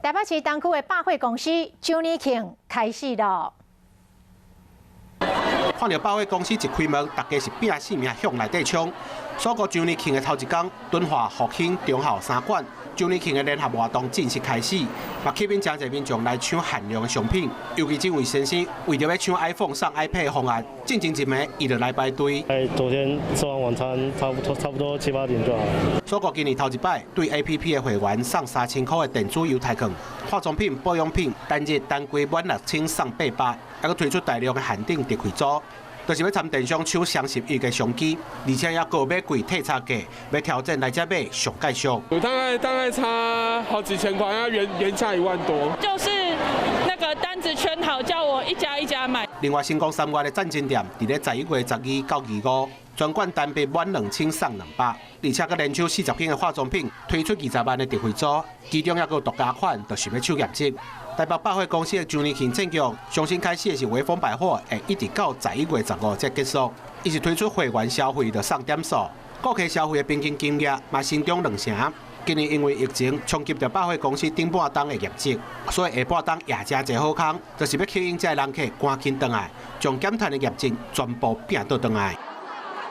台北市東區的百貨公司週年慶開始囉。看著百貨公司一開門，大家是拚性命向內底衝。鎖國週年慶的頭一工，敦化、復興、忠孝三館週年慶的聯合活動正式開始，嘛吸引誠濟民眾來搶限量的商品。尤其這位先生為著欲搶 iPhone 送 iPad 方案，進前一暝伊就來排隊。哎，昨天吃完晚餐，差不多七八點就好。鎖國今年頭一擺對 APP 的會員送3000箍的電子優待券，化妝品、保養品單日單櫃滿6000送800，猶閣推出大量的限定特惠組。就是欲參電商搶雙十一的商機，而且猶閣買貴退差價，欲挑戰來遮買上蓋俗。大概差好幾千塊，原價1萬多。就是那個單子圈好，叫我一家一家買。另外，新光三越的讚珍店，佇咧11月12到25，全館單筆滿2000送200，而且閣連搶40間的化妝品，推出20萬的特惠組，其中猶閣有獨家款，就是欲搶業績。台北百貨公司的週年慶戰局，上先開始的是微風百貨，會一直到11月15才結束。伊是推出會員消費就送點數，顧客消費的平均金額嘛成長2成。今年因為疫情衝擊著百貨公司頂半冬的業績，所以下半冬也誠濟好康，就是欲吸引遮的人客趕緊轉來，將減趁的業績全部拚倒轉來。